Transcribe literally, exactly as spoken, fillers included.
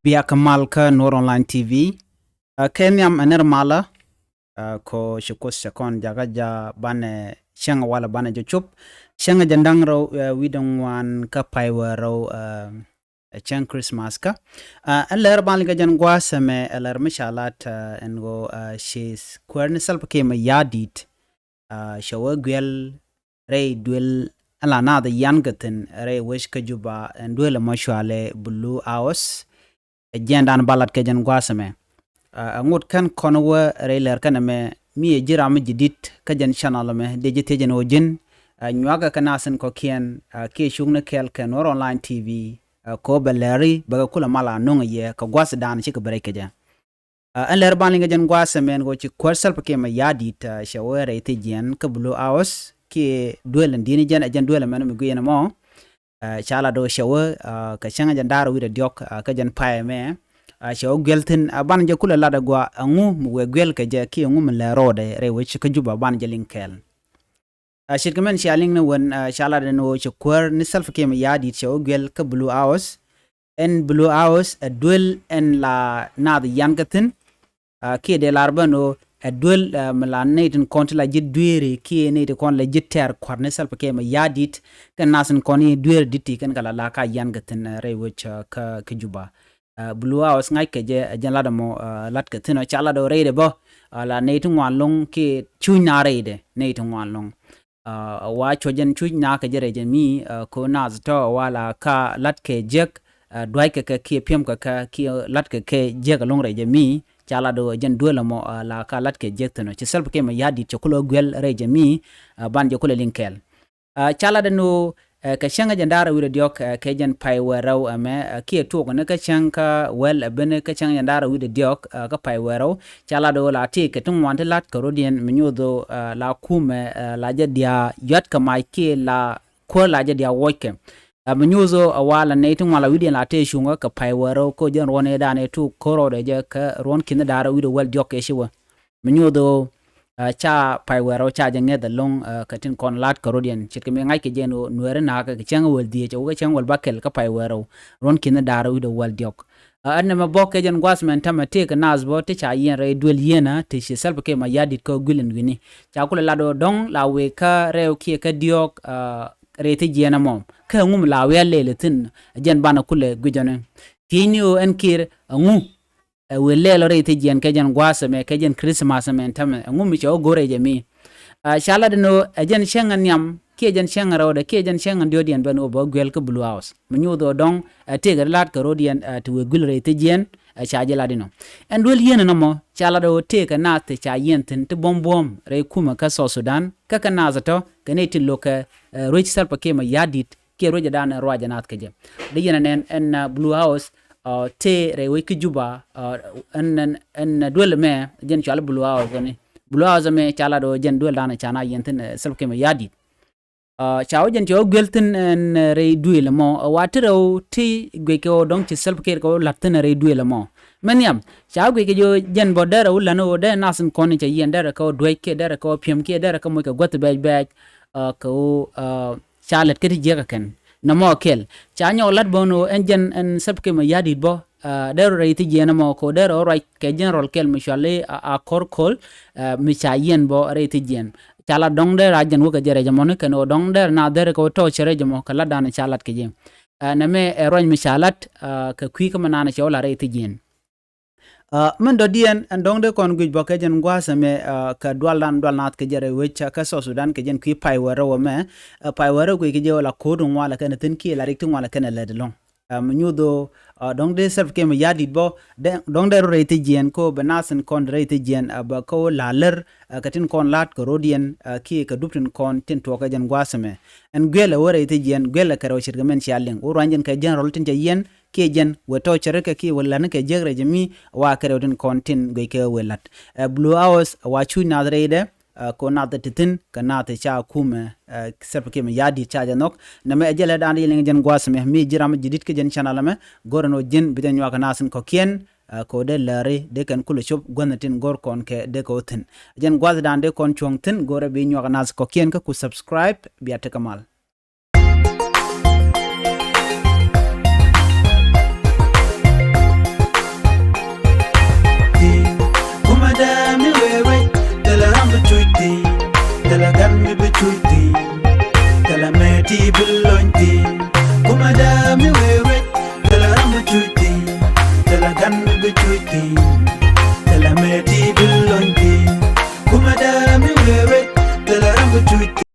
Bia kɛ mal kä Nuɔr Online T V. Ɛ, kɛ nhiam ɛ nɛr malä, ɛ, kɔ ci Kuoth cɛ kɔn jakä jɛ banɛ cäŋ walɛ banɛ jɛ cop. Cäŋ jɛ da̱ŋ rɛw, ɛ, wi̱cdɛ ŋuan kä pay wäl rɛw, ɛ, ɛ cäŋ Christmas kä. Ɛ, ɛn lɛr ban liŋ kɛ jɛn gua̱a̱th ɛmɛ, ɛ lɛr mi ca lat, ɛ, ɛn ɣöö, ɛ, ci kuäär ni Salva Kiir Mayardit, ɛ, cɛ wä guiɛl rɛy duël ɛn la naath yian kɛ thi̱n rɛy wec kä Juba, ɛn duël ɛmɔ cɔalɛ Blue House. Ɛ jɛn dan ba lat kɛ jɛn gua̱a̱th ɛmɛ. Ɛ, ŋot kɛn kɔn wä rɛy lɛr kɛn ɛmɛ, mi ɛ ji̱ ram mi ji̱ di̱t kä jɛn channel ɛmɛ, dee ji̱ thiec ɛn ɣöö ji̱n, ɛ, nyuakɛ kɛ naath in kɔ̱kiɛn, ɛ, kiɛ cuk ni kɛɛl kɛ Nuɔr Online T V, ɛ, kɛ ɣöö bɛ lɛri bɛ kɛ kulɛ mal a no̱ŋ yɛ kɛ gua̱a̱th dan cikɛ bɛ rɛc kɛ jɛ. Ɛ, ɛn lɛr ban liŋ kɛ jɛn gua̱a̱th ɛmɛ ɛn ɣöö ci kuäär Salva Kiir Mayardit, ɛ, cɛ wä rɛy thiec jiɛn kä Blue House kiɛ duël in di̱t ni jɛn, ɛ jɛn duël ɛmɛn mi guiɛn ɛmɔ. Ɛ, ca lat ɣöö cɛ wä, ɛ, kɛ cäŋ jɛn da̱ŋ rɛw wi̱cdɛ diɔ̱k, ɛ, kä jɛn pay ɛmɛ, ɛ, cɛ wä guiɛl thi̱n, ɛ, banɛ jɛ kulɛ lat ɛ gɔaa ɛŋu mi wëë guiɛl kɛ jɛ kiɛ ɛŋu mi lɛ rɔɔdɛ rɛy wec kä Juba, banɛ jɛ liŋ kɛɛl. Ɛ, ce̱tkɛ mɛn cia liŋ ni wen, ɛ, ca lat ɛn ɣöö ci kuäär ni Salva Kiir Mayardit cɛ wä guiɛl kä Blue House. Ɛn Blue House ɛ duël ɛn la naath yian kɛ thi̱n, ɛ, kiɛ dee lar bä ɛn ɣöö ɛ duël, ɛ, mi la nɛy tin kɔn ti la ji̱ dueeri kiɛ nɛy ti kɔn la ji̱ tɛ̈r kua̱r ni Salva Kiir Mayardit kɛn naath tin kɔn i̱ dueeri di̱t ti kɛn kɛ la la ka yian kɛ thi̱n, ɛ, rɛy wec, ɛ, kä, kä Juba. Ɛ, Blue House ŋa̱ckɛ jɛ, ɛ, jɛn lat ɛmɔ, ɛ, lat kɛ thi̱n ɔ ca lat ɔ rɛydɛ bä, ɛ, la nɛy ti ŋuan lo̱ŋ kiɛ cuc na rɛydɛ nɛy ti ŋuan lo̱ŋ. Ɛ, wa cuɔ̱c jɛn cuc na kɛ jɛ rɛy jɛ mi, ɛ, ko naath tɔ wa la ka lat kɛ jiäk, ɛ, dua̱ckɛ kɛ kiɛ piɛmkɛ kɛ kiɛ lat kɛ kɛ jiäk ɛlɔ̱ŋ rɛy jɛ mi, ca lat ɔ jɛn duël ɛmɔ, ɛ, la ka lat kɛ jiäk thi̱n ɔ. Ci Salva Kiir Mayardit cɛ kulɛ guiɛl rɛy jɛ mi, ɛ, ban jɛ kulɛ liŋ kɛɛl. Ɛ, ca lat ɛn ɣöö, ɛ, kɛ cäŋ jɛn da̱ŋ rɛw wi̱cdɛ diɔ̱k, ɛ, kɛ jɛn pay wäl rɛw ɛmɛ, ɛ, kiɛ tuɔɔk ni kä cäŋ kä wäl ɛ ben kä cäŋ jɛn da̱ŋ rɛw wi̱cdɛ diɔ̱k, ɛ, kä pay wäl rɛw. Ca lat ɣöö la tëëkɛ ti ŋuan ti la̱t kɛ rɔ̱diɛn mi nyoth ɣöö, ɛ, la kumɛ, ɛ, la jɛ diaal yua̱t kɛ mac kiɛ la kuäär la jɛ diaal wuɔckɛ. Ɛ, mi nyoth ɣöö ɛ wa la nɛy ti ŋuan la wi̱cdiɛn la tëë cuŋä kɛ pay wäl rɛw kä jɛn ruɔ̱n ëëdan ëë tuɔɔk ko̱r rɔɔdɛ jɛ kɛ ruɔ̱n ki̱n da̱ŋ rɛw wi̱cdɛ wäl diɔ̱k kɛ ci wä. Mi nyoth ɣöö, ɛ, ca pay wäl rɛw ca jɛ ŋäth ɛlɔ̱ŋ, ɛ, kɛ tin kɔn la̱t kɛ rɔ̱diɛn ce̱tkɛ mi ŋa̱ckɛ jɛ ɛn ɣöö Nuääri nakä kɛ cäŋ wäl dhieec ɛ wä kɛ cäŋ wäl bäkɛl kä pay wäl rɛw ruɔ̱n ki̱n da̱ŋ rɛw wi̱cdɛ wäl diɔ̱k. Ɛ, ɛn nɛmɛ bä kɛ jɛn gua̱a̱th mɛn täämɛ tëëkɛ naath bä ti ca yiɛn rɛy duël yieenä ti ci Salva Kiir Mayardit kä gui̱l in wi̱ni. Ca kulɛ lat ɣöö dɔ̱ŋ la wëë kä rɛw kiɛ kä diɔ̱k, ɛ, rɛy thiec jiɛn ɛmɔ. Kä ɛŋu mi la wëë a lɛl thi̱n, ɛ jɛn banɛ kulɛ gui̱c ɔ ni. Thiecni ɣöö ɛn Kiir ɛŋu ɛ wëë lɛl rɛy thiec jiɛn kɛ jɛn gua̱a̱th ɛmɛ kɛ jɛn Christmas ɛmɛ ɛn täämɛ ɛŋu mi cɛ wä go̱r rɛy jɛ mi. Ɛ, ca lat ɛn ɣöö ɛ jɛn cäŋ ɛ nhiam kiɛ jɛn cäŋ ɛ rɛwdɛ kiɛ jɛn cäŋ ɛ diɔ̱ɔ̱kdiɛn ben ɣöö bä guiɛl kä Blue House. Mi nyoth ɣöö dɔ̱ŋ ɛ tëëkɛ ti la̱t kɛ rɔ̱diɛn, ɛ, ti wëë gui̱l rɛy thiec jiɛn, ɛ, ca jɛ lat inɔ. Ɛn duël yieenä nɔmɔ ca lat ɣöö tëëkɛ naath ti ca yiɛn thi̱n ti buɔ̱m buɔ̱ɔ̱m rɛy kumɛ kä South Sudan kä kɛ naath ɛ tɔ̱ kɛ nɛy ti lo̱kɛ, ɛ, ruec Salva Kiir Mayardit kiɛ ruecdan ɛ ruacɛ naath kɛ jɛ. Dee yɛn ɛ nɛn ɛn, ɛ, Blue House, ɛ, tëë rɛy wec kä Juba, ɛ, ɛn, ɛn, ɛn, ɛ, duël ɛmɛ jɛn cɔal Blue House ɛni. Blue House ɛmɛ ca lat ɣöö jɛn duëldan ɛ ca naath yiɛn thi̱n, ɛ, Salva Kiir Mayardit. Ɛ, ca wä jɛn cɛ wä guiɛl thi̱n ɛn, ɛ, rɛy duël ɛmɔ, ɛ, wa ti rɛw ti guic kɛ ɣöö dɔ̱ŋ ci Salva Kiir kɛ wä la̱t thi̱n ɛ rɛy duël ɛmɔ. Mɛ nhiam ca wä guic kɛ jɛ ɣöö jɛn bä derɛ wä la̱t ni ɣöö derɛ naath in kɔn in cɛ yiɛn derɛ kɛ wä duec kiɛ derɛ kɛ wä piɛm kiɛ derɛ kɛ moc kɛ guäth bɛɛc bɛɛc, ɛ, kɛ ɣöö, ɛ, ca lät kä ti jiäk ɛ kɛn. Nɔmɔ kɛl ca nyɔk la̱t bä ni ɣöö ɛn jɛn ɛn Salva Kiir Mayardit bä, ɛ, derɛ rɛy thiec jiɛn ɛmɔ kɛ ɣöö derɛ wä ruac kɛ general kɛl mi cɔal i̱, ɛ, Akol Kol, ɛ, mi ca yiɛn bä rɛy thiec jiɛn. Ca lat dɔ̱ŋ derɛ a jɛn wä kɛ jɛ rɛy jɛ mɔni kɛn ɣöö dɔ̱ŋ derɛ naath derɛ kɛ wä tɔ̱ cɛ rɛy jɛ mɔ kɛ latdan ca lat kɛ jɛ. Ɛ, nɛmɛ ɛ ruac mi ca lat, ɛ, kɛ kui̱ kä mi naan cɛ wä la rɛy thiec jiɛn. Ɛ, min dɔ̱diɛn ɛn dɔ̱ŋ dee kɔn guic bä kɛ jɛn gua̱a̱th ɛmɛ, ɛ, kɛ dualdan dual naath kɛ jɛ rɛy wec kä South Sudan kɛ jɛn kui̱ pay wäl rɛw ɛmɛ, ɛ, pay wäl rɛw guic kɛ jɛ ɣöö la ko̱o̱t ti ŋualɛ kɛn thi̱n kiɛ la rik ti ŋualɛ kɛn lät ɛlɔ̱ŋ. Ɛ, mi nyoth ɣöö, ɛ, dɔ̱ŋ dee Salva Kiir Mayardit bä, dɛ-, dɔ̱ŋ dee rɔ rɛy thiec jiɛn kɛ ɣöö bɛ naath in kɔn rɛy thiec jiɛn, ɛ, bɛ kɛ ɣöö la lär, ɛ, kɛ tin kɔn la̱t kɛ rɔ̱diɛn, ɛ, kiɛ kɛ dup tin kɔn tin tuɔɔk kɛ jɛn gua̱a̱th ɛmɛ. Ɛn guiɛl ɛ wä rɛy thiec jiɛn, guiɛl ɛ kɛ rɛw ce̱tkɛ min cia liŋ. Wä ruany jɛn kɛ general tin cɛ yiɛn, kiɛ jɛn wëë tɔ̱ cɛ rikɛ kiɛ wëë la̱t ni kɛ jiäk rɛy jɛ mi, wa kɛ rɛw tin kɔn tin guic kɛ wëë la̱t. Ɛ, Blue House, ɛ, wa cuc naath rɛydɛ, ɛ, kɛ ɣöö naath ti thi̱n kɛ naath ca kumɛ, ɛ, Salva Kiir Mayardit ca jɛ nhɔk. Nɛmɛ ɛ jɛ lɛ daan di liŋ jɛn gua̱a̱th ɛmɛ, mi ji̱ ram ji̱ di̱t kä jɛn channel ɛmɛ, go̱rɛ ni ɣöö ji̱n bi jɛ nyuak kɛ naath in kɔ̱kiɛn, ɛ, kɛ ɣöö dee läri dee kɛn kulɛ cop gua̱thni tin go̱r kɔn kɛ dee kɛ ɣöö thi̱n. Jɛn gua̱a̱th daan dee kɔn cuɔ̱ŋ thi̱n, go̱rɛ bi nyuak kɛ naath kɔ̱kiɛn kä ku subscribe, bia tekɛ mal. Good